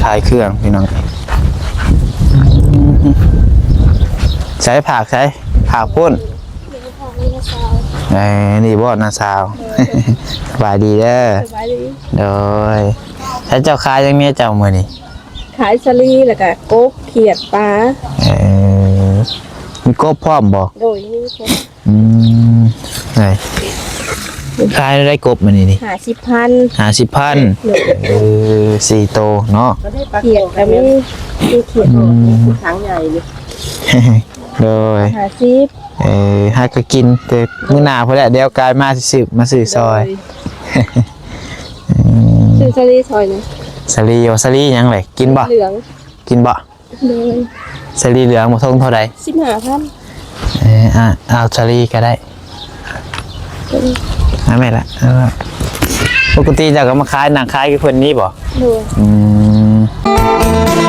ຂາຍເຄື່ອງພີ່ນ້ອງ. ໃສ ຝາກໃສ? ຝາກພຸ້ນ. ເອີ ນີ້ບໍ່ນ້າສາວ? ສະບາຍດີເດີ. ສະບາຍດີ. ໂດຍ. ໃສ ເຈົ້າຂາຍຫຍັງເມຍເຈົ້າມື້ນີ້? ຂາຍສາລີ ແລ້ວກະກົບ ຂຽດ ປາ. ເອີ ມີກົບພ້ອມບໍ່? ໂດຍ ມີກົບ. ອືມ ໄດ້ ຂາຍໄດ້ກົບມື້ນີ້ນີ້? ຫ້າສິບພັນ. ຫ້າສິບພັນ. ໂດຍ. ເອີ ສີ່ໂຕເນາະ. ຂຽດກະມີ ມີຂຽດ. ອືມ ຖັງໃຫຍ່ນີ້. ໂດຍ. ຫ້າສິບ. ເອີ ຫາກະກິນແຕ່ມື້ໜ້າພຸ້ນແຫຼະ ດຽວກາຍມາຊິຊື້ ມາຊື້ຊອຍ. ໂດຍ. ອືມ ຊື້ສາລີຊອຍໜຶ່ງ. ສາລີ ສາລີຫຍັງແຫຼະ ກິນບໍ່? ເຫຼືອງ. ກິນບໍ່? ໂດຍ. ສາລີເຫຼືອງບໍ່ ຖົງເທົ່າໃດ? ສິບຫ້າພັນ. ເອີ ອ່າ ເອົາສາລີກະໄດ້. ໂດຍ. ເອົາແມ່ນລະ ເອົາລະ. ປົກກະຕິເຈົ້າກະມາຂາຍ ນັ່ງຂາຍຢູ່ເພິ່ນນີ້ບໍ່? ໂດຍ. ອືມ.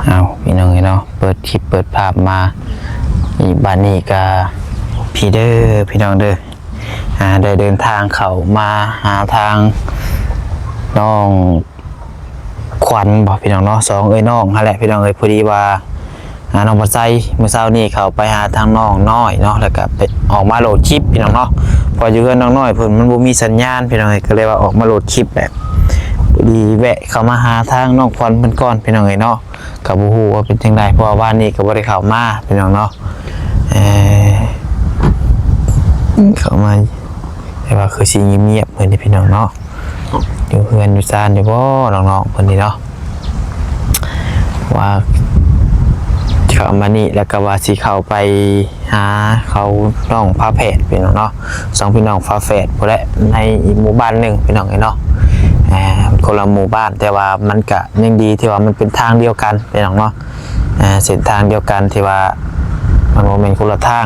ເອົາ ພີ່ນ້ອງເອີຍເນາະ ເປີດຄລິບເປີດພາບມາອີກ ບາດນີ້ກະ ພີ້ເດີ ພີ່ນ້ອງເດີ ອ່າ ໄດ້ເດີນທາງເຂົ້າມາຫາທາງນ້ອງ ຂວັນບໍ່ພີ່ນ້ອງເນາະ ສອງເອື້ອຍນ້ອງຫັ້ນແຫຼະພີ່ນ້ອງເອີຍ. ພໍດີວ່າ ອ່າ ນ້ອງປາໄຊ ມື້ເຊົ້ານີ້ເຂົ້າໄປຫາທາງນ້ອງນ້ອຍເນາະ ແລ້ວກະໄປ ອອກມາໂຫຼດຄລິບພີ່ນ້ອງເນາະ ເພາະຢູ່ເຮືອນນ້ອງນ້ອຍເພິ່ນມັນບໍ່ມີສັນຍານພີ່ນ້ອງເອີຍ ກະເລີຍວ່າອອກມາໂຫຼດຄລິບແຫຼະ. ພໍດີແວະເຂົ້າມາຫາທາງນ້ອງຂວັນເພິ່ນກ່ອນພີ່ນ້ອງເອີຍເນາະ ກະບໍ່ຮູ້ວ່າເປັນຈັ່ງໃດ ເພາະວ່າວານນີ້ກະບໍ່ໄດ້ເຂົ້າມາພີ່ນ້ອງເນາະ. ເອີ ເຂົ້າມາ ແຕ່ວ່າຄືຊິງຽບໆ ເພິ່ນນີ້ພີ່ນ້ອງເນາະ ຢູ່ເຮືອນຢູ່ຊານຢູ່ບໍ່ ນ້ອງໆ ເພິ່ນນີ້ເນາະ ວ່າເຂົ້າມານີ້ ແລ້ວກະວ່າຊິເຂົ້າໄປຫາເຂົາ ນ້ອງຝາແຝດພີ່ນ້ອງເນາະ ສອງພີ່ນ້ອງຝາແຝດພຸ້ນແຫຼະ ໃນອີກໝູ່ບ້ານໜຶ່ງພີ່ນ້ອງເອີຍເນາະ. ອ່າ ຄົນລະໝູ່ບ້ານ ແຕ່ວ່າມັນກະຍັງດີທີ່ວ່າມັນເປັນທາງດຽວກັນພີ່ນ້ອງເນາະ ອ່າ ເສັ້ນທາງດຽວກັນ ທີ່ວ່າມັນບໍ່ແມ່ນຄົນລະທາງ.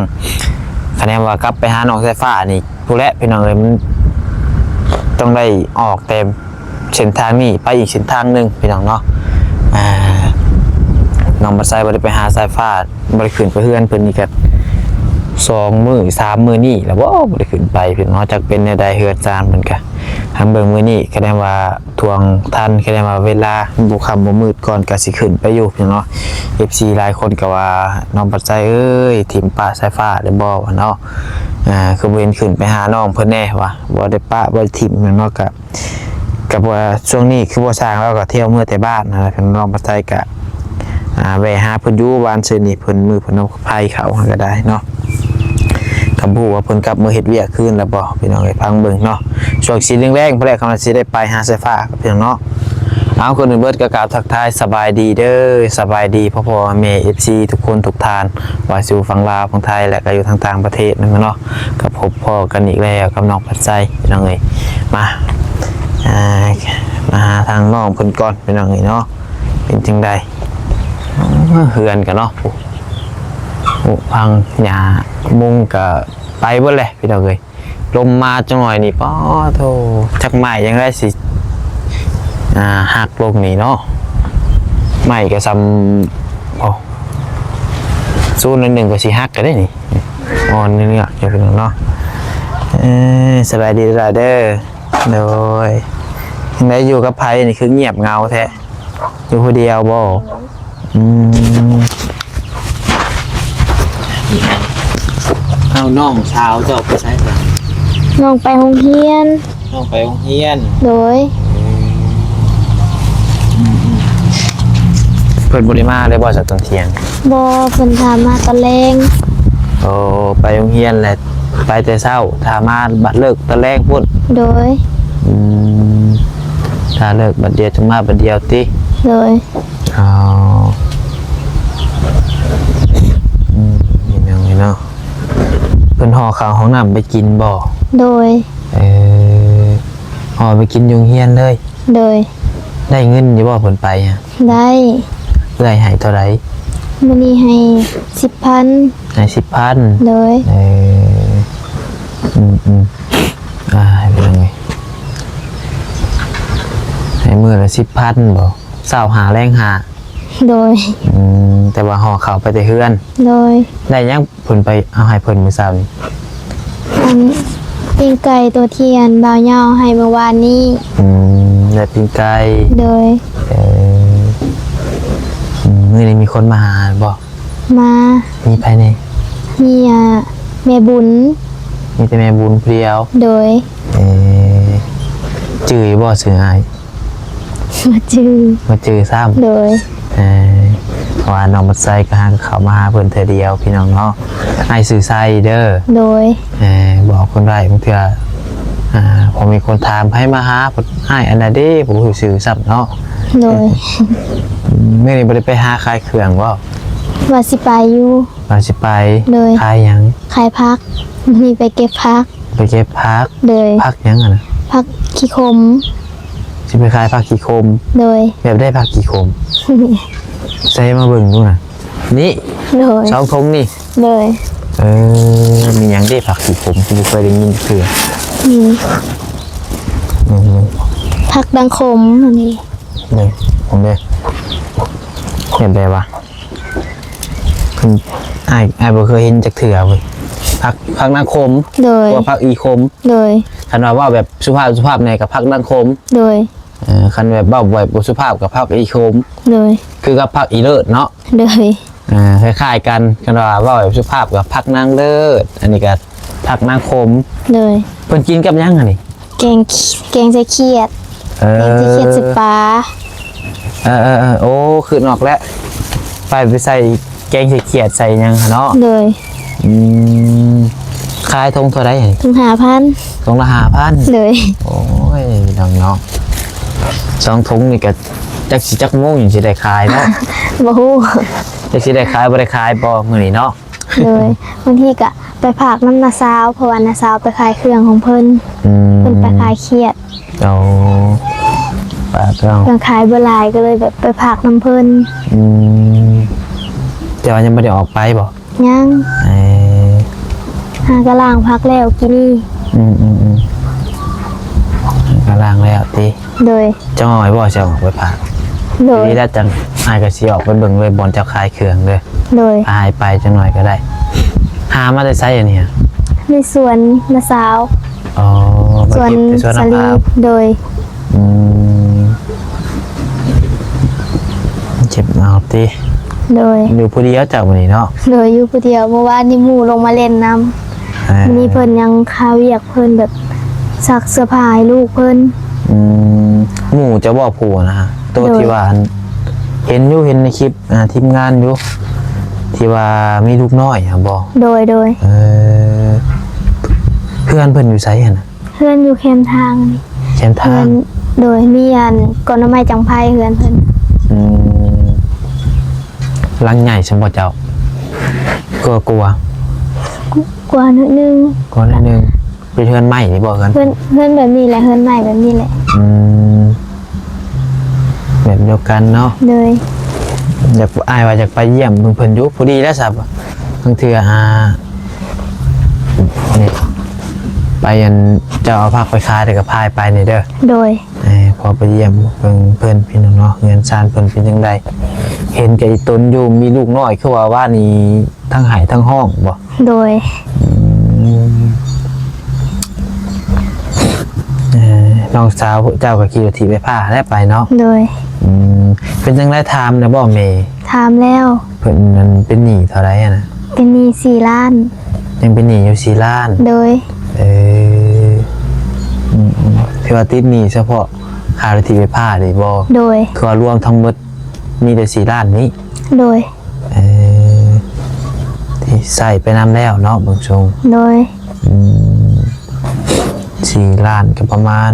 ຄະແນນວ່າກັບໄປຫານ້ອງສາຍຟ້ານີ້ ພຸ້ນແຫຼະພີ່ນ້ອງເອີຍ ມັນຕ້ອງໄດ້ອອກແຕ່ເສັ້ນທາງນີ້ໄປອີກເສັ້ນທາງໜຶ່ງພີ່ນ້ອງເນາະ. ອ່າ ນ້ອງປາໄຊບໍ່ໄດ້ໄປຫາສາຍຟ້າ ບໍ່ໄດ້ຂຶ້ນໄປເຮືອນເພິ່ນນີ້ກະສອງມື້ສາມມື້ນີ້ແລ້ວບໍ່ ບໍ່ໄດ້ຂຶ້ນໄປພີ່ນ້ອງເນາະ ຈັກເປັນແນວໃດເຮືອນຊານເພິ່ນກະ ທາງເບິ່ງມື້ນີ້ຄະແນນວ່າ ທວງທັນ ຄະແນນວ່າເວລາບໍ່ຄ່ຳບໍ່ມືດກ່ອນກະຊິຂຶ້ນໄປຢູ່ພີ່ນ້ອງເນາະ. ເອັຟຊີຫຼາຍຄົນກະວ່າ ນ້ອງປາໄຊເອີຍ ຖິ້ມປະສາຍຟ້າໄດ້ບໍ່ ວ່າເນາະ ອ່າ ຄືບໍ່ເຫັນຂຶ້ນໄປຫານ້ອງເພິ່ນແດ່ ວ່າບໍ່ໄດ້ປະບໍ່ໄດ້ຖິ້ມເນາະ. ກະ ກະວ່າຊ່ວງນີ້ຄືບໍ່ຊ່າງ ລາວກະທ່ຽວເມືອແຕ່ບ້ານຫັ້ນແຫຼະ ນ້ອງປາໄຊກະ ອ່າ ແວ່ຫາເພິ່ນຢູ່ ວານຊືນນີ້ເພິ່ນ ມື້ເພິ່ນເອົາໄຟເຂົ້າຫັ້ນກະໄດ້ເນາະ. ກະບໍ່ຮູ້ວ່າເພິ່ນກັບມາເຮັດວຽກຄືນແລ້ວບໍ່ ພີ່ນ້ອງເອີຍ ຟັງເບິ່ງເນາະ. ຊ່ວງສີແລງໆ ພຸ້ນແຫຼະ ກຳລັງຊິໄດ້ໄປຫາສາຍຟ້າພີ່ນ້ອງເນາະ. ເອົາ ກ່ອນອື່ນເບິດກະກ່າວທັກທາຍສະບາຍດີເດີ ສະບາຍດີພໍ່ໆແມ່ໆ ເອັຟຊີທຸກຄົນທຸກທ່ານ ວ່າຢູ່ຝັ່ງລາວ ຝັ່ງໄທ ແລະກະຢູ່ທາງຕ່າງປະເທດນຳເນາະ. ກະພົບພໍ້ກັນອີກແລ້ວກັບນ້ອງປາໄຊພີ່ນ້ອງເອີຍ ມາ ອ່າ ມາຫາທາງນ້ອງເພິ່ນກ່ອນພີ່ນ້ອງເອີຍເນາະ. ເປັນຈັ່ງໃດ ເຮືອນກະເນາະ ໂອ້ ພັງຫຍ້າມຸງກະໄປເບິດແຫຼະພີ່ນ້ອງເອີຍ. ລົມມາຈັກໜ້ອຍນີ້ ປາໂທ້ ຈັກໄມ້ຈັ່ງໃດຊິ ອ່າ ຫັກລົງນີ້ເນາະ. ໄມ້ກະສ່ຳ ໂອ້ ຊູນໜ້ອຍໜຶ່ງກະຊິຫັກກະໄດ້ນີ້ ອ່ອນເນືອກຢູ່ພີ່ນ້ອງເນາະ. ເອີ ສະບາຍດີຫຼາຍເດີ. ໂດຍ ຈັ່ງໃດ ຢູ່ກັບໃຜນີ້ຄືງຽບເຫງົາແທ້? ຢູ່ຜູ້ດຽວບໍ່? ອືມ ເອົາ ນ້ອງສາວເຈົ້າໄປໃສ? ນ້ອງໄປໂຮງຮຽນ. ນ້ອງໄປໂຮງຮຽນ. ໂດຍ. ອືມ ເພິ່ນບໍ່ໄດ້ມາເລີຍບໍ່ ຕອນທ່ຽງ? ບໍ່ ເພິ່ນຖ້າມາຕອນແລງ. ໂອ້ ໄປໂຮງຮຽນແລ້ວ ໄປແຕ່ເຊົ້າ ຖ້າມາບັດເລີກຕອນແລງພຸ້ນ. ໂດຍ. ອືມ ຖ້າເລີກບັດດຽວຈຶ່ງມາບັດດຽວຕິ? ໂດຍ. ອໍ ອືມ ເຫັນແລ້ວເນາະ. ເພິ່ນຫໍ່ເຂົ້າຫ້ອງນ້ຳໄປກິນບໍ່? ໂດຍ. ເອີ ຫໍ່ໄປກິນຢູ່ໂຮງຮຽນເລີຍ? ໂດຍ. ໄດ້ເງິນຢູ່ບໍ່ເພິ່ນໄປ? ໄດ້. ເອື້ອຍໃຫ້ເທົ່າໃດ? ມື້ນີ້ໃຫ້ສິບພັນ. ໃຫ້ສິບພັນ? ໂດຍ. ເອີ ອືມໆ ອ່າ ເປັນຫຍັງ? ໃນມື້ລະສິບພັນບໍ? ເຊົ້າຫ້າແລງຫ້າ. ໂດຍ. ອືມ ແຕ່ວ່າຫໍ່ເຂົ້າໄປແຕ່ເຮືອນ. ໂດຍ. ໄດ້ຫຍັງເພິ່ນໄປເອົາໃຫ້ເພິ່ນມື້ເຊົ້ານີ້? ອັນ ປີ້ງໄກ່ໂຕທີ່ອັນບ່າວເຍົາໃຫ້ມື້ວານນີ້. ອືມ ໄດ້ປີ້ງໄກ່. ໂດຍ. ເອີ ອືມ ມື້ນີ້ມີຄົນມາຫາບໍ່? ມາ. ມີໃຜແດ່? ມີ ອ່າ ແມ່ບຸນ. ມີແຕ່ແມ່ບຸນຜູ້ດຽວ? ໂດຍ. ເອີ ຈື່ຢູ່ບໍ່ຊື່ອ້າຍ? ບໍ່ຈື່. ບໍ່ຈື່ຊ້ຳ? ໂດຍ. ເອີ ເພາະວ່ານ້ອງໝົດໄຊກໍຫາກໍເຂົ້າມາຫາເພິ່ນເທື່ອດຽວພີ່ນ້ອງເນາະ. ອ້າຍຊື່ໄຊເດີ. ໂດຍ. ເອີ ບອກເພິ່ນໄວ້ ບາງເທື່ອ ອ່າ ພໍມີຄົນຖາມໃຜມາຫາ ອ້າຍອັນໃດເດ້ ບໍ່ຮູ້ຊື່ຊ້ຳເນາະ. ໂດຍ. ມື້ນີ້ບໍ່ໄດ້ໄປຫາຂາຍເຄື່ອງບໍ່? ວ່າຊິໄປຢູ່. ວ່າຊິໄປ. ໂດຍ. ຂາຍຫຍັງ? ຂາຍຜັກ. ມື້ນີ້ໄປເກັບຜັກ. ໄປເກັບຜັກ. ໂດຍ. ຜັກຫຍັງຫັ້ນນະ? ຜັກຂີ້ຂົມ. ຊິໄປຂາຍຜັກຂີ້ຂົມ. ໂດຍ. ແບບໃດຜັກຂີ້ຂົມ? ໃສ່ມາເບິ່ງດູນະ. ນີ້. ໂດຍ. ສອງຖົງນີ້. ໂດຍ. ເອີ ມີຫຍັງເດ້ຜັກຂີ້ຂົມ ຄືບໍ່ເຄີຍໄດ້ຍິນເທື່ອ? ນີ້. ນີ້ ນີ້. ຜັກດັງຂົມອັນນີ້. ນີ້ ເບິ່ງເດ້ ເຫັນໄດ້ວ່າ ເພິ່ນ ອ້າຍ ອ້າຍບໍ່ເຄີຍເຫັນຈັກເທື່ອເວີຍ ຜັກ ຜັກນາງຂົມ. ໂດຍ. ຫຼືວ່າຜັກອີຂົມ. ໂດຍ. ຄັນວ່າເວົ້າແບບສຸພາບ ສຸພາບແດ່ກໍຜັກນາງຂົມ. ໂດຍ. ເອີ ຄັນແບບເວົ້າແບບບໍ່ສຸພາບກໍຜັກອີຂົມ. ໂດຍ. ຄືກັບຜັກອີເລີດເນາະ. ໂດຍ. ອ່າ ຄ້າຍໆກັນ ຄັນວ່າເວົ້າແບບສຸພາບກໍຜັກນາງເລີດ ອັນນີ້ກໍຜັກນາງຂົມ. ໂດຍ. ເພິ່ນກິນກັບຫຍັງອັນນີ້? ແກງ ແກງໃສ່ຂຽດ. ເອີ ແກງໃສ່ຂຽດໃສ່ປາ. ເອີໆໆ ໂອ້ ຄິດອອກແລ້ວ ໄປ ໄປໃສ່ແກງໃສ່ຂຽດໃສ່ຫຍັງຫັ້ນເນາະ. ໂດຍ. ອືມ ຂາຍຖົງເທົ່າໃດ? ຖົງຫ້າພັນ. ຖົງລະຫ້າພັນ. ໂດຍ. ໂອ້ຍ ພີ່ນ້ອງເນາະ ສອງຖົງນີ້ກໍຈັກຊິຈັກໂມງຈັ່ງຊິໄດ້ຂາຍເນາະ. ບໍ່ຮູ້ ຈັກຊິໄດ້ຂາຍບໍ່ໄດ້ຂາຍບໍ່ມື້ນີ້ເນາະ. ໂດຍ. ບາງທີກໍໄປຝາກນຳນ້າສາວ ເພາະວ່ານ້າສາວໄປຂາຍເຄື່ອງຂອງເພິ່ນ. ອືມ ເພິ່ນໄປຂາຍຂຽດ. ໂອ້ ຝາກເຄື່ອງ ເຄື່ອງຂາຍບໍ່ຫຼາຍ ກໍເລີຍແບບໄປຝາກນຳເພິ່ນ. ອືມ ແຕ່ວ່າຍັງບໍ່ໄດ້ອອກໄປບໍ່? ຍັງ. ເອີ ຫາກະລ້າງຜັກແລ້ວກີ້ນີ້. ອືມໆໆ ຫາກະລ້າງແລ້ວຕິ? ໂດຍ. ຈັກໜ້ອຍບໍ່ຊິອອກໄປຝາກ? ໂດຍ. ດີແລ້ວ ຈັ່ງອ້າຍກໍຊິອອກໄປເບິ່ງເລີຍ ບ່ອນເຈົ້າຂາຍເຄື່ອງເດີ. ໂດຍ. ອ້າຍໄປຈັກໜ້ອຍກໍໄດ້. ຫາມາແຕ່ໃສອັນນີ້? ໃນສວນນ້າສາວ. ອໍ ສວນ ສວນສາລີ. ໂດຍ. ອືມ ເກັບເອົາຕິ? ໂດຍ. ຢູ່ຜູ້ດຽວເຈົ້າມື້ນີ້ເນາະ? ໂດຍ ຢູ່ຜູ້ດຽວ. ມື້ວານນີ້ໝູ່ລົງມາຫຼິ້ນນຳ. ເອີ ມື້ນີ້ເພິ່ນຍັງຄາວຽກ ເພິ່ນແບບຊັກເສື້ອຜ້າໃຫ້ລູກເພິ່ນ. ອືມ ໝູ່ເຈົ້າບໍ່? ຜູ້ນະ ໂຕ ໂດຍ ທີ່ວ່າ ອັນ ເຫັນຢູ່ ເຫັນໃນຄລິບ ອ່າ ທີມງານຢູ່ ທີ່ວ່າມີລູກນ້ອຍຫັ້ນບໍ່? ໂດຍ ໂດຍ. ເອີ ເຮືອນເພິ່ນຢູ່ໃສຫັ້ນນະ? ເຮືອນຢູ່ແຄມທາງ. ແຄມທາງ. ໂດຍ. ມີອັນ ກອງໜໍ່ໄມ້ຈັງໄພເຮືອນເພິ່ນ. ອືມ ຫຼັງໃຫຍ່ຊັ້ນບໍ່ເຈົ້າ? ກວ່າ ກວ່າ ກວ່າໜ້ອຍໜຶ່ງ. ກວ່າໜ້ອຍໜຶ່ງ. ເປັນເຮືອນໄມ້ນີ້ບໍ່? ເຮືອນ ເຮືອນ ເຮືອນແບບນີ້ແຫຼະ ເຮືອນໄມ້ແບບນີ້ແຫຼະ. ອືມ ແບບດຽວກັນເນາະ. ໂດຍ. ຢາກ ອ້າຍວ່າຢາກໄປຢ້ຽມເບິ່ງເພິ່ນຢູ່ ພໍດີແລ້ວຊະ ບາງເທື່ອ ອ່າ ນີ້ ໄປ ອັນ ເຈົ້າເອົາຜັກໄປຂາຍ ແລ້ວກໍພາໄປນີ້ເດີ. ໂດຍ. ເອີ ຂໍໄປຢ້ຽມເບິ່ງເພິ່ນ ພີ່ນ້ອງເນາະ ເຮືອນຊານເພິ່ນເປັນຈັ່ງໃດ? ເຫັນແຕ່ອີຕົນຢູ່ ມີລູກນ້ອຍ ຄືວ່າວ່ານີ້ ທັງໄຫ້ທັງຮ້ອງບໍ່? ໂດຍ. ອືມ ເອີ ນ້ອງສາວເຈົ້າກໍຂີ່ລົດຖີບໄຟຟ້າແລ້ວໄປເນາະ? ໂດຍ. ອືມ ເປັນຈັ່ງໃດ ຖາມແລ້ວບໍ່ແມ່? ຖາມແລ້ວ. ເພິ່ນນັ້ນເປັນໜີ້ເທົ່າໃດຫັ້ນນະ? ເປັນໜີ້ສີ່ລ້ານ. ຍັງເປັນໜີ້ຢູ່ສີ່ລ້ານ? ໂດຍ. ເອີ ອືມໆ ຖືວ່າຕິດໜີ້ສະເພາະຄ່າລົດຖີບໄຟຟ້ານີ້ບໍ່? ໂດຍ. ຄືວ່າລວມທັງໝົດມີແຕ່ສີ່ລ້ານນີ້? ໂດຍ. ເອີ ທີ່ໃຊ້ໄປນຳແລ້ວເນາະ ເບິ່ງຊົງ. ໂດຍ. ອືມ ສີ່ລ້ານກໍປະມານ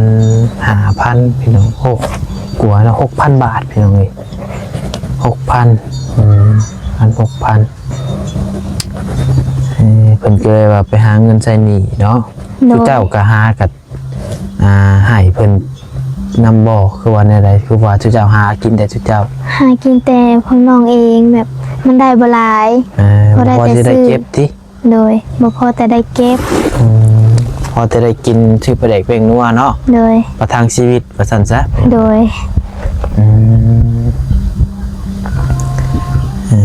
ຫ້າພັນ ພີ່ນ້ອງ ຫົກ ກວ່າເນາະ ຫົກພັນບາດ ພີ່ນ້ອງເອີຍ ຫົກພັນ. ອືມ ພັນ ຫົກພັນ. ເອີ ເພິ່ນກໍເລີຍວ່າໄປຫາເງິນໃຊ້ໜີ້ເນາະ. ໂດຍ. ເຈົ້າກໍຫາກັນ ອ່າ ໃຫ້ເພິ່ນນຳບໍ່ ຄືວ່າແນວໃດ? ຄືວ່າເຈົ້າຫາກິນແຕ່ເຈົ້າ? ຫາກິນແຕ່ຂອງນ້ອງເອງ ແບບມັນໄດ້ບໍ່ຫຼາຍ. ເອີ ພໍໄດ້ ພໍຊິໄດ້ເກັບຕິ? ໂດຍ. ບໍ່ພໍແຕ່ໄດ້ເກັບ. ອືມ ພໍແຕ່ໄດ້ກິນ ຊື້ປາແດກແປ້ງນົວເນາະ ໂດຍ ປະທັງຊີວິດວ່າຊັ້ນຊະ ໂດຍ ອືມ ເອີ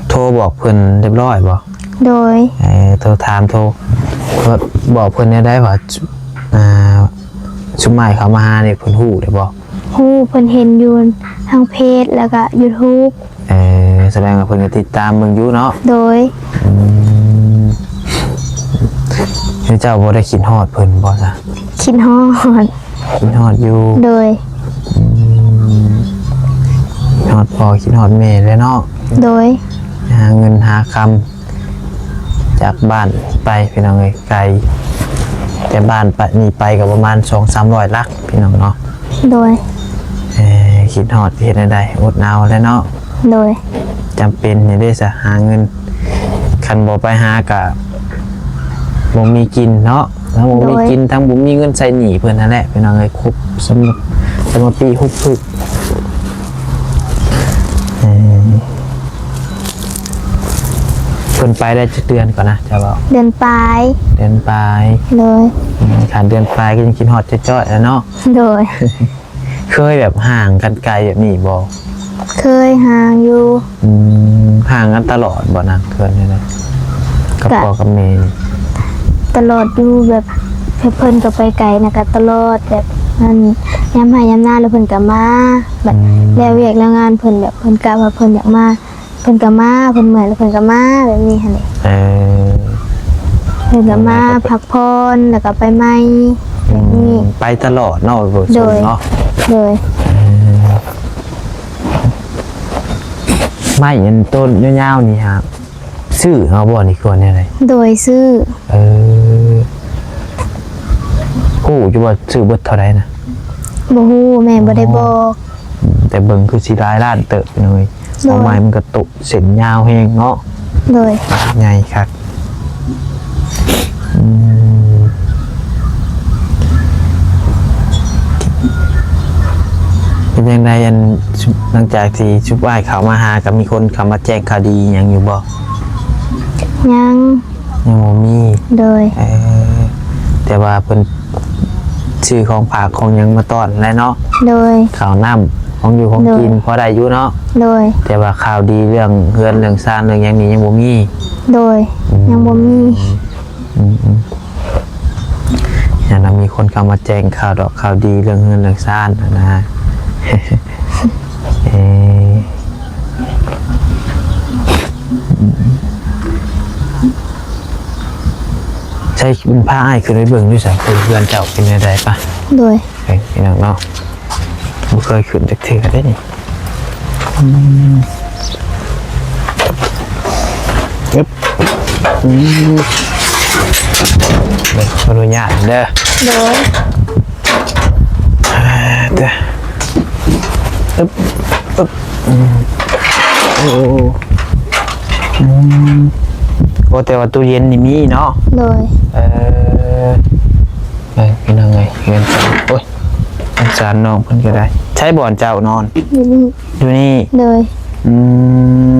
ໂທບອກເພິ່ນຮຽບຮ້ອຍບໍ່? ໂດຍ ເອີ ໂທຖາມ ໂທບອກເພິ່ນແນວໃດວ່າ ອ່າ ຊຸມອ້າຍເຂົາມາຫານີ້ ເພິ່ນຮູ້ແລ້ວບໍ່? ຮູ້ ເພິ່ນເຫັນຢູ່ທາງເຟສ ແລ້ວກະຢູທູບ ເອີ ສະແດງວ່າເພິ່ນກະຕິດຕາມເບິ່ງຢູ່ເນາະ ໂດຍ ອືມ ແລ້ວເຈົ້າບໍ່ໄດ້ຄິດຮອດເພິ່ນບໍ່ຊະ? ຄິດຮອດ ຄິດຮອດຢູ່ ໂດຍ ອືມ ຄິດຮອດພໍ່ຄິດຮອດແມ່ແຫຼະເນາະ ໂດຍ ຫາເງິນຫາຄຳ ຈາກບ້ານໄປພີ່ນ້ອງເອີຍ ໄກ ແຕ່ບ້ານໄປນີ້ໄປກໍປະມານສອງສາມຮ້ອຍຫຼັກພີ່ນ້ອງເນາະ ໂດຍ ເອີ ຄິດຮອດເຮັດແນວໃດ ອົດເອົາແຫຼະເນາະ ໂດຍ ຈຳເປັນນີ້ເດ້ຊະ ຫາເງິນ ຄັນບໍ່ໄປຫາກະບໍ່ມີກິນເນາະ ທັງບໍ່ມີ ໂດຍ ກິນ ທັງບໍ່ມີເງິນໃຊ້ໜີ້ເພິ່ນຫັ້ນແຫຼະພີ່ນ້ອງເອີຍ ຄົບສຳ ສຳມະປີຮຸບພຶກ ເອີ ເພິ່ນໄປໄດ້ຈັກເດືອນກ່ອນນະ ເຈົ້າເວົ້າ? ເດືອນປາຍ ເດືອນປາຍ ໂດຍ ອືມ ຄັນເດືອນປາຍກໍຍັງຄິດຮອດຈ້ອຍໆແຫຼະເນາະ ໂດຍ ເຄີຍແບບຫ່າງກັນໄກແບບນີ້ບໍ່? ເຄີຍ ຫ່າງຢູ່ ອືມ ຫ່າງກັນຕະຫຼອດບໍ່ນະ ເຮືອນນີ້ນະ ກັບ ກະ ພໍ່ກັບແມ່ນີ້? ຕະຫຼອດຢູ່ ແບບ ເພິ່ນກໍໄປໄກນະ ກະຕະຫຼອດ ແບບ ອັນ ຍາມໄຮ່ຍາມນາແລ້ວເພິ່ນກໍມາ ແບບ ອືມ ແລ້ວວຽກແລ້ວງານເພິ່ນ ແບບ ເພິ່ນກະວ່າເພິ່ນຢາກມາ ເພິ່ນກໍມາ ເພິ່ນເມື່ອຍແລ້ວເພິ່ນກໍມາ ແບບນີ້ຫັ້ນແຫຼະ ເອີ ເພິ່ນກໍມາ ເອີ ແລ້ວກໍໄປ ພັກຜ່ອນ ແລ້ວກໍໄປໃໝ່ ແບບນີ້ ອືມ ໄປຕະຫຼອດເນາະ ໂດຍ ເນາະ ໂດຍ ເອີ ໄມ້ອັນຕົ້ນຍາວໆນີ້ຫາ ຊື້ເອົາບໍ່ນີ້ ຄືວ່າແນວໃດ? ໂດຍ ຊື້ ເອີ ຮູ້ຢູ່ບໍ່ ຊື້ເບິດເທົ່າໃດນະ? ບໍ່ຮູ້ ແມ່ບໍ່ໄດ້ບອກ ອໍ ອືມ ແຕ່ເບິ່ງຄືຊິຫຼາຍລ້ານເຕີບເລີຍ ໂດຍ ເອົາໄມ້ມັນກະໂຕະເສັ້ນຍາວແຮງເນາະ ໂດຍ ໃຫຍ່ຄັກ ອືມ ເປັນຈັ່ງໃດ ອັນ ຫຼັງຈາກທີ່ຊຸມອ້າຍເຂົາມາຫາ ກໍມີຄົນເຂົ້າມາແຈ້ງຂ່າວດີຫຍັງຢູ່ບໍ່? ຍັງ ຍັງບໍ່ມີ ໂດຍ ເອີ ແຕ່ວ່າເພິ່ນຊື້ຂອງຝາກຂອງຫຍັງມາຕ້ອນແຫຼະເນາະ ໂດຍ ເຂົ້ານ້ຳ ຂອງຢູ່ຂອງກິນ ໂດຍ ພໍໄດ້ຢູ່ເນາະ ໂດຍ ແຕ່ວ່າຂ່າວດີເລື່ອງເຮືອນເລື່ອງຊານເລື່ອງຫຍັງນີ້ຍັງບໍ່ມີ ໂດຍ ອືມ ຍັງບໍ່ມີ ອືມໆ ຢ້ານວ່າມີຄົນເຂົ້າມາແຈ້ງຂ່າວດອກຂ່າວດີເລື່ອງເຮືອນເລື່ອງຊານຫັ້ນນະ ເອີ ໃສ ພາອ້າຍຂຶ້ນໄປເບິ່ງດູຊະ ເຮືອນເຈົ້າເປັນແນວໃດປະ ໂດຍ ເອີ ພີ່ນ້ອງເນາະ ບໍ່ເຄີຍຂຶ້ນຈັກເທື່ອເດ້ນີ້ ອືມ ອຶບ ອືມ ເດີ ຂໍອະນຸຍາດເດີ ໂດຍ ອ່າ ເດີ ອຶບ ອຶບ ອືມ ໂອ້ ອືມ ໂອ້ ແຕ່ວ່າຕູ້ເຢັນນີ້ມີເນາະ ໂດຍ ເອີ ເອີ ພີ່ນ້ອງເອີຍ ເຮືອນ ໂອ້ຍ ສົງສານນ້ອງເພິ່ນກໍໄດ້ ໃຊ້ບ່ອນເຈົ້ານອນ ຢູ່ນີ້ ຢູ່ນີ້ ໂດຍ ອືມ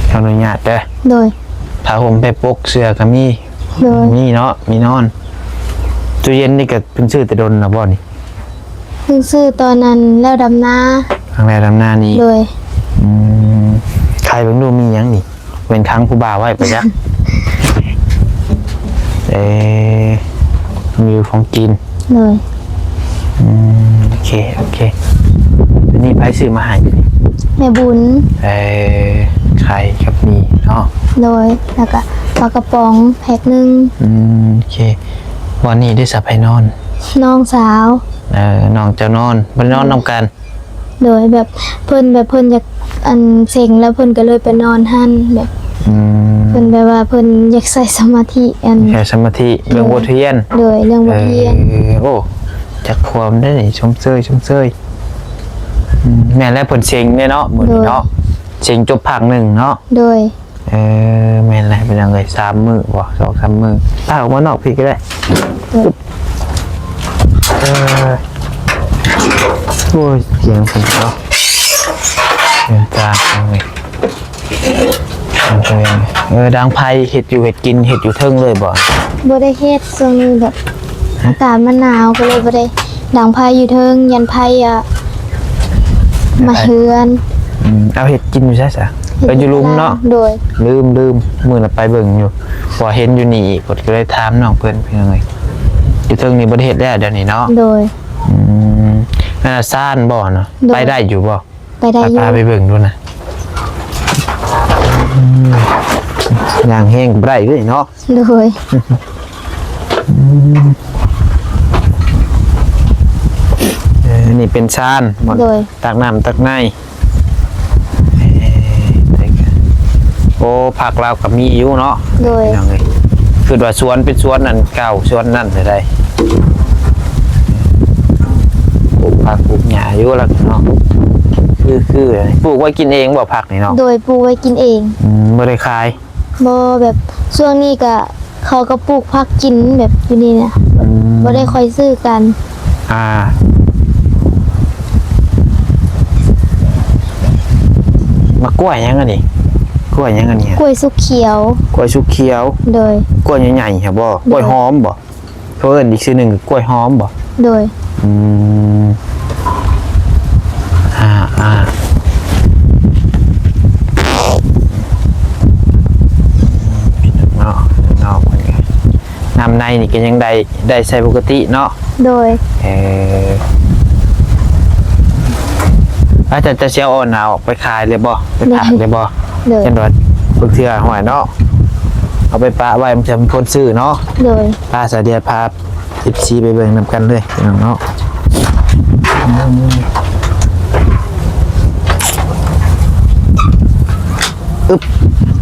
ຂໍອະນຸຍາດເດີ ໂດຍ ຜ້າຫົ່ມ ໄພປົກ ເສື້ອກໍມີ ໂດຍ ມີເນາະ ມີນອນ ຕູ້ເຢັນນີ້ກໍເພິ່ນຊື້ແຕ່ດົນແລ້ວບໍ່ນີ້? ເພິ່ນຊື້ຕອນນັ້ນແລ້ວດຳນາ ຄັ້ງແລ້ວດຳນານີ້ ໂດຍ ອືມ ໄຂເບິ່ງດູມີຫຍັງນີ້? ເປັນຂັງຜູ້ບ່າວໄວ້ປະຈັກ ເອີ ມີຂອງກິນ ໂດຍ ອືມ ໂອເຄ ໂອເຄ ອັນນີ້ໃຜຊື້ມາໃຫ້? ແມ່ບຸນ ເອີ ໄຂ່ກັບໝີ່ເນາະ ໂດຍ ແລ້ວກະປາກະປ໋ອງແພັກໜຶ່ງ ອືມ ໂອເຄ ວັນນີ້ໄດ້ສະໃຜນອນ? ນ້ອງສາວ ເອີ ນ້ອງເຈົ້ານອນ ບໍ່ໄດ້ນອນນຳກັນ ໂດຍ ແບບເພິ່ນ ແບບເພິ່ນຢາກ ອັນ ເສັງ ແລ້ວເພິ່ນກໍເລີຍໄປນອນຫັ້ນ ແບບ ອືມ ເພິ່ນແບບວ່າເພິ່ນຢາກໃຊ້ສະມາທິ ອັນ ໃຊ້ສະມາທິເລື່ອງ ໂດຍ ບົດຮຽນ ໂດຍ ເລື່ອງບົດຮຽນ ເອີ ໂອ້ ຈັກຄວາມໄດ້ນີ້ ຊົມເຊີຍ ຊົມເຊີຍ ອືມ ແມ່ນແລ້ວ ເພິ່ນເສັງແນ່ເນາະ ມື້ນີ້ເນາະ ໂດຍ ເສັງຈົບພາກໜຶ່ງເນາະ ໂດຍ ເອີ ແມ່ນແຫຼະ ພີ່ນ້ອງເອີຍ ສາມມື້ບໍ່ ສອງສາມມື້ ພາອອກມານອກພີ້ກໍໄດ້ ເອີ ໂອ້ຍ ສຽງເພິ່ນເນາະ ເປັນຕາ ເອີ ດັງໄຟ ເຮັດຢູ່ເຮັດກິນ ເຮັດຢູ່ເທິງເລີຍບໍ່? ບໍ່ໄດ້ເຮັດ ຊ່ວງນີ້ແບບ ຮະ? ອາກາດມັນໜາວ ກໍເລີຍບໍ່ໄດ້ດັງໄຟຢູ່ເທິງ ຢ້ານໄຟ ອ່າ ໄຟໄໝ້ເຮືອນ. ອືມ ເອົາເຮັດກິນຢູ່ໃສຊະ? ເຮັດ ເອີ ຢູ່ລຸ່ມເນາະ. ໂດຍ ລືມ ລືມ ມື້ນັ້ນໄປເບິ່ງຢູ່ ເພາະວ່າເຫັນຢູ່ນີ້ອີກ ກໍເລີຍຖາມນ້ອງເພິ່ນ ພີ່ນ້ອງເອີຍ. ຢູ່ເທິງນີ້ບໍ່ໄດ້ເຮັດແລ້ວດຽວນີ້ເນາະ? ໂດຍ. ອືມ ອັນນັ້ນຊານບໍ່ນະ? ໂດຍ. ໄປໄດ້ຢູ່ບໍ່? ໄປໄດ້ຢູ່. ພາໄປເບິ່ງດູນະ. ອືມ ຍ່າງແຮງກໍບໍ່ໄດ້ເດ້ເນາະ. ໂດຍ. ອືມ ເອີ ນີ້ເປັນຊານ ບ່ອນ ໂດຍ ຕັກນ້ຳຕັກໃນ. ເອີ ໂອ້ ຜັກລາວກໍມີຢູ່ເນາະ. ໂດຍ. ພີ່ນ້ອງເອີຍ ຄິດວ່າສວນເປັນສວນອັນເກົ່າ ສວນນັ້ນໃດ ປູກຜັກປູກຫຍ້າຢູ່ລະເນາະ. ຄື ຄືປູກໄວ້ກິນເອງບໍ່ ຜັກນີ້ເນາະ? ໂດຍ ປູກໄວ້ກິນເອງ. ອືມ ບໍ່ໄດ້ຂາຍ? ບໍ່ ແບບຊ່ວງນີ້ກະ ເຂົາກໍປູກຜັກກິນແບບຢູ່ນີ້ນະ. ອືມ ບໍ່ໄດ້ຄ່ອຍຊື້ກັນ. ອ່າ ໝາກກ້ວຍຫຍັງອັນນີ້? ກ້ວຍຫຍັງອັນນີ້? ກ້ວຍສຸກຂຽວ. ກ້ວຍສຸກຂຽວ. ໂດຍ. ກ້ວຍໃຫຍ່ໆຫັ້ນບໍ່? ໂດຍ. ກ້ວຍຫອມບໍ່? ເຂົາເອີ້ນອີກຊື່ໜຶ່ງ ກ້ວຍຫອມບໍ່? ໂດຍ. ອືມ ອ່າ ອ່າ ເນາະ ເນາະ ເພິ່ນກໍ ນ້ຳໃນນີ້ກໍຍັງໄດ້ ໄດ້ໃຊ້ປົກກະຕິເນາະ? ໂດຍ. ເອີ ອາຈານຈະຊິເອົາອັນນັ້ນອອກໄປຂາຍເລີຍບໍ່? ໄປຂາຍເລີຍບໍ່? ໂດຍ. ໂດຍ. ຈັ່ງວ່າບາງເທື່ອຫ້ວຍເນາະ ເອົາໄປປະໄວ້ ບາງເທື່ອມີຄົນຊື້ເນາະ? ໂດຍ. ປະ ສາວເດຍພາ ເອັຟຊີ ໄປເບິ່ງນຳກັນເລີຍພີ່ນ້ອງເນາະ. ອຶບ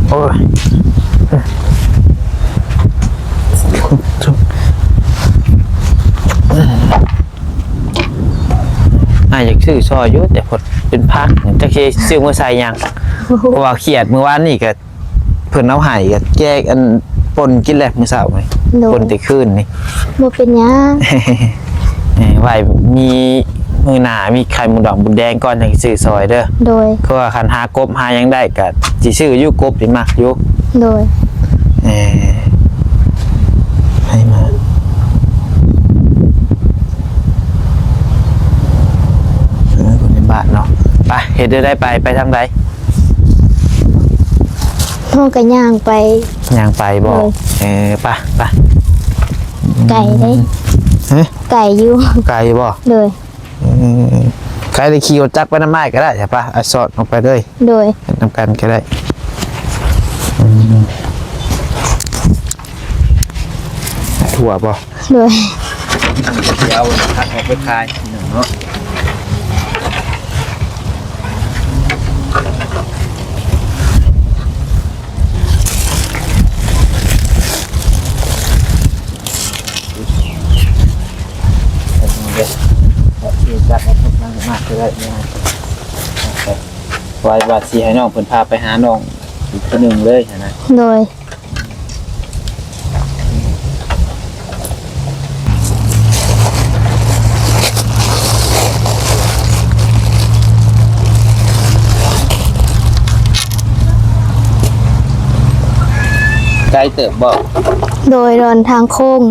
ໂອ້ຍ ອ້າຍຢາກຊື້ຊ່ອຍຢູ່ ແຕ່ເພິ່ນເປັນຜັກ ຈັກຊິຊື້ມາໃສ່ຫຍັງ ເພາະວ່າຂຽດມື້ວານນີ້ກໍ ເພິ່ນເອົາໃຫ້ກໍແກະອັນ ປົ່ນກິນແຫຼະມື້ເຊົ້ານີ້. ໂດຍ. ປົ່ນແຕ່ຄືນນີ້. ບໍ່ເປັນຫຍັງ. ເອີ ໄວ້ມີມື້ໜ້າ ມີໄຂ່ມົດດອງມົດແດງກ່ອນ ຈັ່ງຊື້ຊ່ອຍເດີ. ໂດຍ. ເພາະວ່າຄັນຫາກົບຫາຫຍັງໄດ້ກໍຊິຊື້ຢູ່ ກົບນີ້ມັກຢູ່. ໂດຍ. ເອີ ໃຫ້ມາ ເອີ ຄົນໃນບ້ານເນາະ. ໄປ ເຮັດແນວໃດ ໄປ ໄປທາງໃດ? ເຮົາກໍຍ່າງໄປ. ຍ່າງໄປບໍ່? ໂດຍ. ເອີ ໄປ ໄປ. ໄກເດ້. ຮະ? ໄກຢູ່. ໄກບໍ່? ໂດຍ. ເອີ ໄກ ໄດ້ຂີ່ລົດຈັກໄປນຳອ້າຍກໍໄດ້ ໄປ ອ້າຍສອນອອກໄປເລີຍ. ໂດຍ. ເຮັດນຳກັນກໍໄດ້. ອືມ ຖົ່ວບໍ່? ໂດຍ. ຊິເອົາຜັກອອກໄປຂາຍເນາະ. ວ່າ ວ່າຊິໃຫ້ນ້ອງເພິ່ນພາໄປຫານ້ອງອີກຜູ້ໜຶ່ງເລີຍຫັ້ນນະ. ໂດຍ. ໄກເຕີບບໍ່? ໂດຍ ດອນທາງໂຄ້ງ.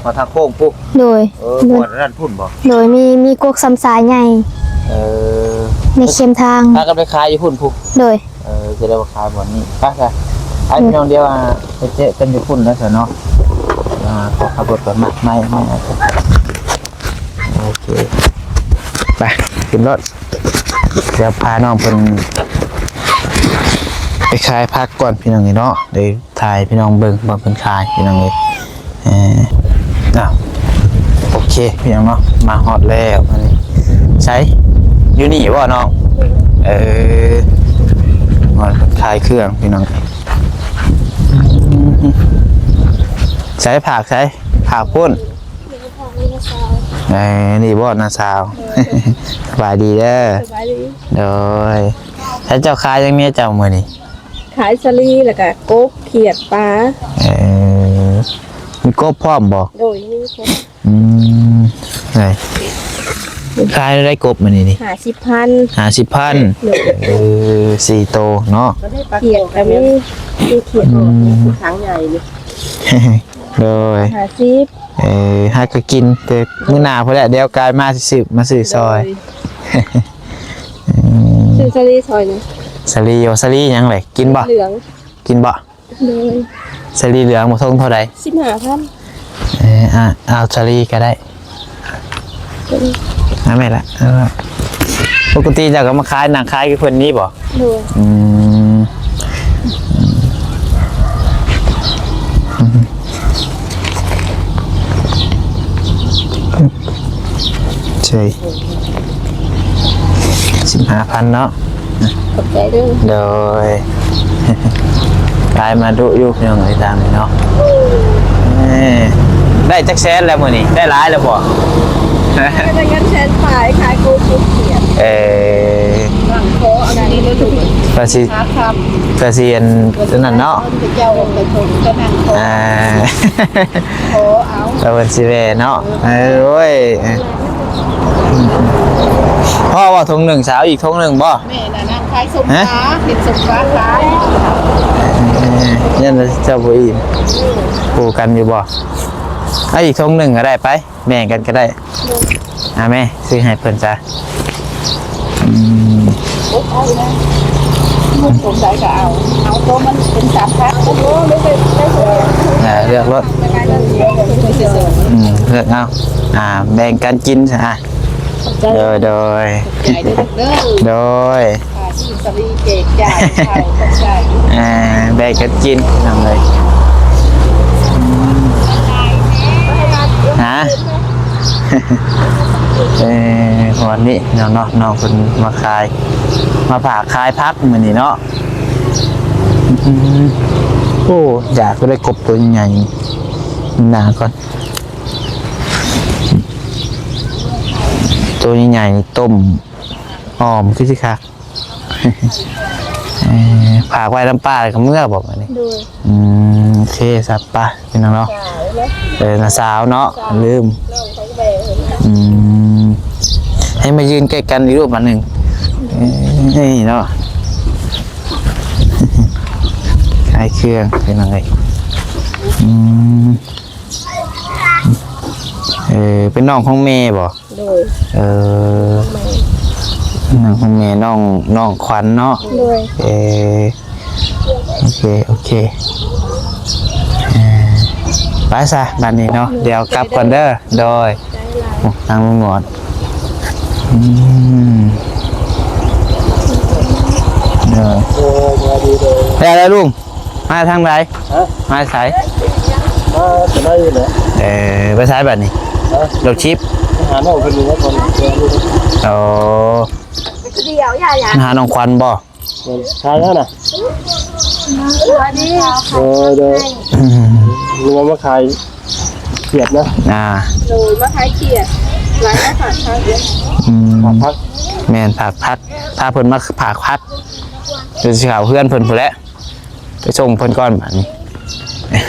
ຮອດທາງໂຄ້ງພຸ້ນ? ໂດຍ. ເອີ ໂດຍ ຮອດອັນນັ້ນພຸ້ນບໍ່? ໂດຍ ມີ ມີກົກຊຳຊາໃຫຍ່. ເອີ ໃນເຄັມທາງ ພາກັນໄປຂາຍຢູ່ພຸ້ນພຸ້ນ? ໂດຍ. ເອີ ຈະໄດ້ມາຂາຍບ່ອນນີ້. ໄປຊະ ໄປ ໂດຍ ພີ່ນ້ອງ ດຽວ ອ່າ ໄປເຈອກັນຢູ່ພຸ້ນແລ້ວຊະເນາະ. ອ່າ ຂໍຂັບລົດກ່ອນ ມາ ມາ ມາ. ໂອເຄ ໄປ ຂຶ້ນລົດ. ດຽວພານ້ອງເພິ່ນໄປຂາຍຜັກກ່ອນ ພີ່ນ້ອງເອີຍເນາະ. ໄດ້ຖ່າຍໃຫ້ພີ່ນ້ອງເບິ່ງບ່ອນເພິ່ນຂາຍ ພີ່ນ້ອງເອີຍ. ເອີ ອ້າວ ໂອເຄ ພີ່ນ້ອງເນາະ ມາຮອດແລ້ວ. ອັນນີ້ໃສ ຢູ່ນີ້ບໍ່ນ້ອງ? ເອີ ບ່ອນເພິ່ນຂາຍເຄື່ອງ ພີ່ນ້ອງ. ໃສ ຜັກໃສ ຜັກພຸ້ນ. ເອີ ນີ້ບໍ່ນ້າສາວ? ສະບາຍດີເດີ. ສະບາຍດີ. ໂດຍ. ໃສ ເຈົ້າຂາຍຫຍັງແດ່ເຈົ້າມື້ນີ້? ຂາຍສາລີ ແລ້ວກະກົບ ຂຽດ ປາ. ເອີ ມີກົບພ້ອມບໍ່? ໂດຍ ມີຄົບ. ອືມ ໄດ້ ຂາຍໄດ້ກົບມື້ນີ້ນີ້? ຫ້າສິບພັນ. ຫ້າສິບພັນ. ໂດຍ. ເອີ ສີ່ໂຕເນາະ. ຂຽດກໍມີ ມີຂຽດ ອືມ ຖັງໃຫຍ່ນີ້. ໂດຍ ຫ້າສິບ ເອີ ຫາກໍກິນແຕ່ມື້ໜ້າພຸ້ນແຫຼະ ດຽວກາຍມາຊິຊື້ ມາຊື້ຊອຍ ໂດຍ ອືມ ຊື້ສາລີຊອຍໜຶ່ງ ສາລີ ໂອ ສາລີຫຍັງແຫຼະ ກິນບໍ່? ເຫຼືອງ ກິນບໍ່? ໂດຍ ສາລີເຫຼືອງບໍ່ ຖົງເທົ່າໃດ? ສິບຫ້າພັນ ເອີ ອ່າ ເອົາສາລີກໍໄດ້ ເອົາແມ່ນລະ ເອົາລະ ປົກກະຕິເຈົ້າກໍມາຂາຍ ນັ່ງຂາຍຄືເພິ່ນນີ້ບໍ່? ໂດຍ ອືມ ໃຊ່ ສິບຫ້າພັນເນາະ ຂອບໃຈເດີ ໂດຍ ຂາຍມາດຸຢູ່ພີ່ນ້ອງເອີຍ ຕາມນີ້ເນາະ ເອີ ໄດ້ຈັກແສນແລ້ວມື້ນີ້ ໄດ້ຫຼາຍແລ້ວບໍ່? ໄດ້ເງິນແສນປາຍ ຂາຍໂກກຸກຂຽດ ເອີ ຫຼັງຂໍອັນນີ້ເດີ ວ່າຊິ ຫາຄຳ ວ່າຊິອັນນັ້ນເນາະ ເຈົ້າອອກໄປຊົມກໍນັ່ງຂໍ ອ່າ ຂໍເອົາ ແລ້ວເພິ່ນຊິແວ່ເນາະ ເອີ ໂອ້ຍ ພໍບໍ່ຖົງໜຶ່ງ ສາວ ອີກຖົງໜຶ່ງບໍ່? ແມ່ນນະ ນັ່ງຂາຍສົ້ມປາ ເຮັດສົ້ມປາຂາຍ ເອີ ຍັນເຈົ້າບໍ່ອີ່ມ ຄູ່ກັນຢູ່ບໍ່? ເອົາອີກຖົງໜຶ່ງກໍໄດ້ ໄປ ແບ່ງກັນກໍໄດ້ ອ່າ ແມ່ຊື້ໃຫ້ເພິ່ນຊະ ອືມ ເອົາເລີຍ ສົນໃຈກໍເອົາ ເອົາໂຕມັນເປັນສາມພັນ ເອີ ເລືອກໂລດ ອືມ ເລືອກເອົາ ອ່າ ແບ່ງກັນກິນຊະ ອ່າ ໂດຍ ໂດຍ ໃຈເດີລູກເດີ ໂດຍ ອ່າ ຊື້ສາລີແຈກຈ່າຍເຂົ້າຂອບໃຈ ອ່າ ແບ່ງກັນກິນພີ່ນ້ອງເອີຍ ອືມ ຮະ ເອີ ຮອດນີ້ເນາະ ເນາະ ນ້ອງເພິ່ນມາຂາຍ ມາຝາກຂາຍຜັກມື້ນີ້ເນາະ ອືມ ໂອ້ ຢາກໄດ້ກົບໂຕໃຫຍ່ ໜ້າກ່ອນ ໂຕໃຫຍ່ໆ ຕົ້ມ ອ້ອມຄືຊິຄັກ ເອີ ຝາກໄວ້ນຳປ້າແລ້ວກໍເມືອບໍ່ບັດນີ້? ໂດຍ ອືມ ໂອເຄ ສັບປະ ພີ່ນ້ອງເນາະ ເອີ ນ້າສາວເນາະ ລືມ ອືມ ໃຫ້ມາຢືນໃກ້ກັນອີກຮູບບັດໜຶ່ງ ເອີ ນີ້ເນາະ ຂາຍເຄື່ອງ ພີ່ນ້ອງເອີຍ ອືມ ເອີ ເປັນນ້ອງຂອງແມ່ບໍ່? ໂດຍ ເອີ ນ້ອງຂອງແມ່ ນ້ອງ ນ້ອງຂວັນເນາະ ໂດຍ ເອີ ໂອເຄ ໂອເຄ ເອີ ໄປຊະບັດນີ້ເນາະ ດຽວກັບກ່ອນເດີ ໂດຍ ໂອ້ ນາງລຸງໜວດ ອືມ ໂດຍ ໂອ້ ສະບາຍດີເດີ ໄປແລ້ວລຸງ ມາທາງໃດ? ຮະ? ມາໃສ? ມາແຕ່ໃນນີ້ແຫຼະ ເອີ ໄປໃສບັດນີ້? ຮະ? ລົດຖີບ ໄປຫານ້ອງເພິ່ນຢູ່ນະຄອນຫຼວງ ໂອ້ ດຽວ ຢ່າ ຢ່າ ມາຫານ້ອງຂວັນບໍ່? ໃຊ່ແລ້ວນະ ສະບາຍດີ ໂດຍ ໂດຍ ອືມ ນຶກວ່າມາຂາຍຂຽດນະ ອ່າ ໂດຍ ມາຂາຍຂຽດ ຫຼາຍມາຝາກຂາຍ ອືມ ຝາກຜັກ ແມ່ນ ຝາກຜັກ ພາເພິ່ນມາຝາກຜັກ ດຽວຊິເຂົ້າເຮືອນເພິ່ນພຸ້ນແຫຼະ ໄປສົ່ງເພິ່ນກ່ອນບາດນີ້ ເອີ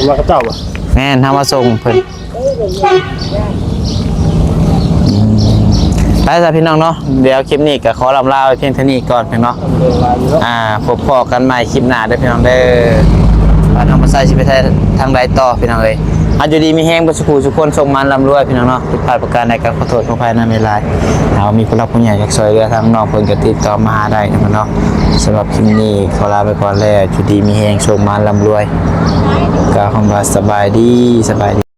ມາກັບເຈົ້າບໍ່? ແມ່ນ ເຮົາມາສົ່ງເພິ່ນ ອືມ ໄປຊະພີ່ນ້ອງເນາະ ດຽວຄລິບນີ້ກໍຂໍລ່ຳລາໄວ້ພຽງເທົ່ານີ້ກ່ອນເນາະ ອ່າ ພົບພໍ້ກັນໃໝ່ຄລິບໜ້າເດີພີ່ນ້ອງເດີ ວ່ານ້ອງປາໄຊຊິໄປທາງໃດຕໍ່ພີ່ນ້ອງເອີຍ ເອົາ ຢູ່ດີມີແຮງເບິດສູ່ຜູ້ສູ່ຄົນ ໂຊກໝານລ່ຳລວຍພີ່ນ້ອງເນາະ ຜິດພາດປະການໃດກໍຂໍໂທດຂໍອະໄພນຳຫຼາຍໆ ຖ້າວ່າມີຜູ້ຫຼັກຜູ້ໃຫຍ່ຢາກຊ່ວຍເຫຼືອທາງນ້ອງເພິ່ນກໍຕິດຕໍ່ມາຫາໄດ້ເນາະ ສຳລັບຄລິບນີ້ຂໍລາໄປກ່ອນແລ້ວ ຢູ່ດີມີແຮງ ໂຊກໝານລ່ຳລວຍ ກໍຄຳວ່າສະບາຍດີ ສະບາຍດີ.